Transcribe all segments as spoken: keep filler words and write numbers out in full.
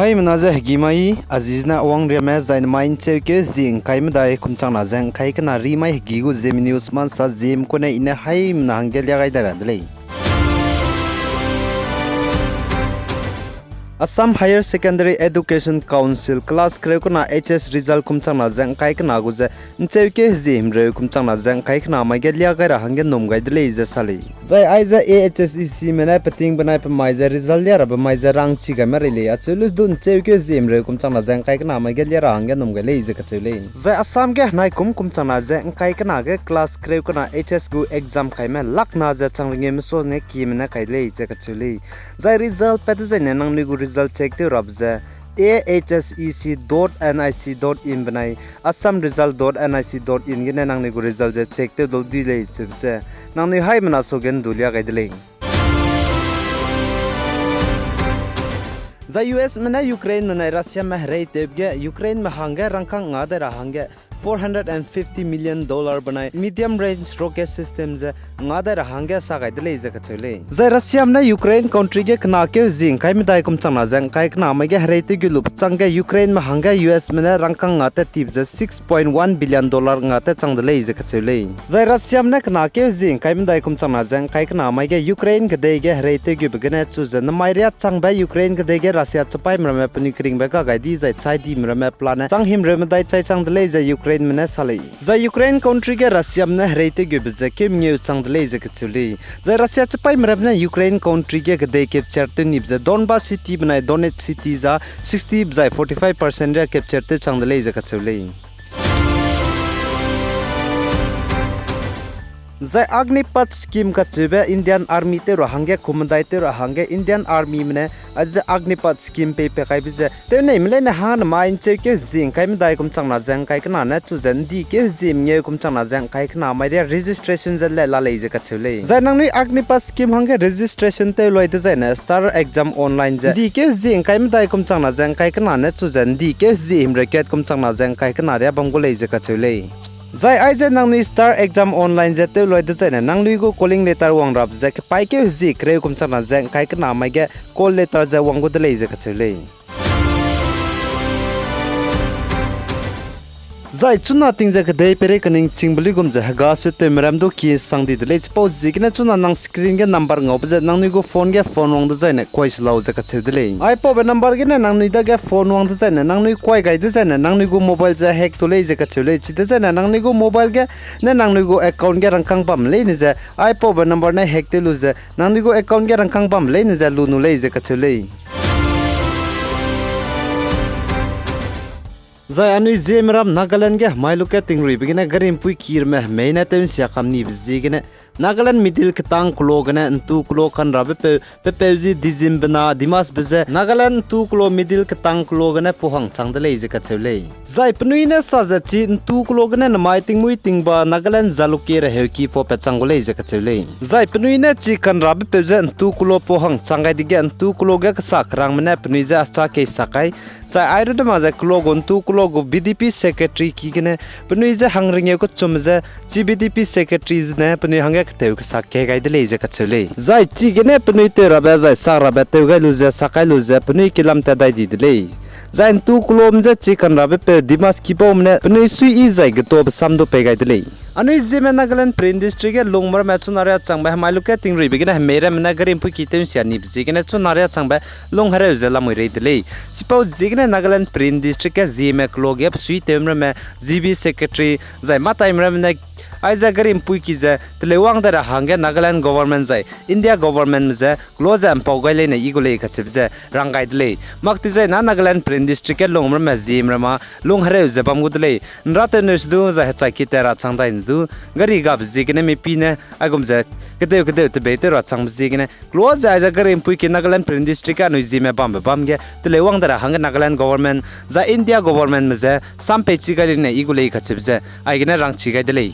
Haimena ze hegi mai, a zi zene Awangriame zai nemai ’ncheukeu zi ’ngkai medai kum changna ze ’ngkai kena ri mai hegi gu Zeme News ma ’nsa Zeme kune i ne haimena hangge lia gai dai ra de lei. Assam Higher Secondary Education Council class kereu kena H S result kum changna ze ’ngkai kena gu ze ’ncheukeu zi himreu kum changna ze ’ngkai kena mai ge lia gai ra hangge num gai de lei ze sa lei. Zai aize A H S E C me ne peting benai pe mai ze result lia rabe mai ze rangchi gaime rei lei, acheu lu du ’ncheukeu zi himreu kum changna ze ’ngkai kena mai ge lia ra hangge num gai lei ze kacheu lei. Zai Assam ge henai kum kum changna ze ’ngkai kena ge class kereu kena H S gu exam kaime lakna ze chang rengeu meso ne kieme ne kai de lei ze kacheu lei. Zai result pat dezaine nangnui gu result check tew rabe ze A H S E C dot N I C dot in benai Assam result dot N I C dot in gene nangnui gu result ze check tew dau di lei cheube ze nangnui haimena suage ’ndu lia gai de lei. Zai U S me ne Ukraineme nai Russiame hereitewbe ge Ukraineme hangge rangkâng nga dai ra hangge four hundred and fifty million dollar benai medium range rocket system ze nga dai ra hangge sa gai de lei ze kacheu lei. Zai Russiame ne Ukraine country ge kena keu zi ’ngkai medai kum changna ze ’ngkai kena mai ge hereitew gu lube chângge Ukraineme hangge U S me ne rangkâng nga tat tibe ze six point one billion dollar nga tat chang de lei ze kacheu lei. Zai Russiame ne kena keu zi ’ngkai medai kum changna ze ’ngkai kena mai ge Ukraine kedei ge hereitew gube gene chu ze nemai riâ changbe Ukraine kedei ge Russia chipaîme ramme penui keringbe ga gai di zai chai dime ramme pelane chang himreu medai chai chang de lei ze Ukraineme ne sa lei. Zai Ukraine country ge Russiame ne hereitew gube ze keu mengeu chang de lei ze kacheu lei. Zai Russia chipaîme ramme ne Ukraine country ge kedei capture tew nibe ze Donbas city benai Donetsk city za sixty zai forty-five percent riâ capture tew chang de lei ze kacheu lei. Zai Agnipath scheme kacheube Indian Army tew ra hangge kum medai tew ra hangge Indian Armyme ne aize Agnipath scheme pei pe kaibe ze tewneime leine hang nemai ’ncheukeu zi ’ngkai medai kum changna ze ’ngkai kena ne chu ze ’ndi keu zi mengeu kum changna ze ’ngkai kena mai riâ registration ze le la lei ze kacheu lei. Zai nangnui Agnipath scheme hangge registration tew lui dezaine Star Exam Online ze ’ndi keu zi ’ngkai medai kum changna ze ’ngkai kena ne chu ze ’ndi keu zi himreu kat kum changna ze ’ngkai kena riâ bam gu lei ze kacheu lei. Zai aize nangnui Star Exam Online ze tew lui dezaine nangnui gu calling letter wang rabe ze kepaî keu zi kereu kum changna ze ’ngkai kena mai ge call letter ze wang gu de lei ze kacheu lei. Zai chuna ting ze kedei peirei kaningchingbe luigum ze hega sutewme ram du ki sang di de lei. Chipau ziegene chuna nang screen ge number ngaube ze nangnui gu phone ge phone wang dezaine kuai se lau ze kacheu de lei. Aipaube number gene nangnui dage phone wang dezaine nangnui kuai gai dezaine nangnui gu mobile ze hack tu lei ze kacheu lei. Chidezaine nangnui gu mobile gene nangnui gu account ge rangkâng bam leine ze aipaube number ne hack tew lu ze nangnui gu account ge rangkâng bam leine ze lu nu lei ze kacheu lei. Zai anui Zeme ram Nagaland ge hemai luke tingruibe gene gari ’mpuiki ramme hemei ne tew ’nsia kam nibe ziegene Nagaland middle ketang kelo gene ’ntu kelo kanrabe peu, pe peu zi Dizim bena Dimasbe ze Nagaland ’ntu kelo middle ketang kelo gene puhang chang de lei ze kacheu lei. Zai penui ne sa ze chi ’ntu kelo gene nemai tingmuî tingba Nagaland zalukie reheuki pau pat chang gu lei ze kacheu lei. Zai penui ne chi kanrabe peu ze ’ntu kelo puhang chang gai dege ’ntu kelo ge kesa kerangme ne penui je acha kei sak kai, zai airune ma ze kelo gu ’ntu kelo gu V D P secretary ki gene penui je hangrengeu kechum ze chi V D P secretary zene penui hangge ketew kesa kei gai de lei ze kacheu lei. Zai chigene penui tew rabe zai sak rabe tew gai lu ze sak kai lu ze penui kilam tat dai di de lei. Zai ’ntu kelome je chi kanrabe peu Dimas kibaume ne penui suiyi zai getobe sam du pei gai de lei. Anui Zeme Nagaland Peren District ge lungme ramme chuna riâ changbe hemai luke tingruibe gene hemei ramme ne gari ’mpuiki tew ’nsia nibe ziegene chuna riâ changbe lung hereu ze lamui rei de lei. Chipau ziegene Nagaland Peren District ge Zeme kelo ge besuitewme ramme, G B secretary, zai mâtaime ramme ne aize gari ’mpuiki ze teleuwang dai ra hangge Nagaland government zai India governmentme ze kelo ze ’mpau gai leine i gu lei kacheube ze rang gai de lei. Mak ti zai na Nagaland Peren District ge lungme ramme Zeme ramme lung hereu ze bam gu de lei. ’Nrâtewneuse du zai hechai ki tat ra chang dai ne du gari gabe ziegene mipî ne aigum ze kedeu kedeu tebeitew ra changbe ziegene kelo ze aize gari ’mpuiki Nagaland Peren District ge anui Zeme bambe bam ge teleuwang dai ra hangge Nagaland government zai India governmentme ze sam peichi gai leine i gu lei kacheube ze aigene rangchi gai de lei.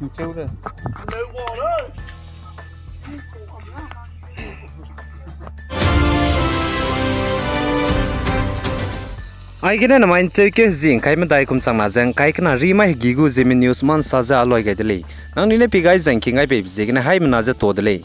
Ncheu de. Aigene namai ncheu ke zi ngkai medai kum chang na ze ngkai kena ri mai hegi gu Zeme News mansa ze aloi gai de lei. Nangnui ne pi gai zang ki ngai beibe ziegene haimena ze to de lei.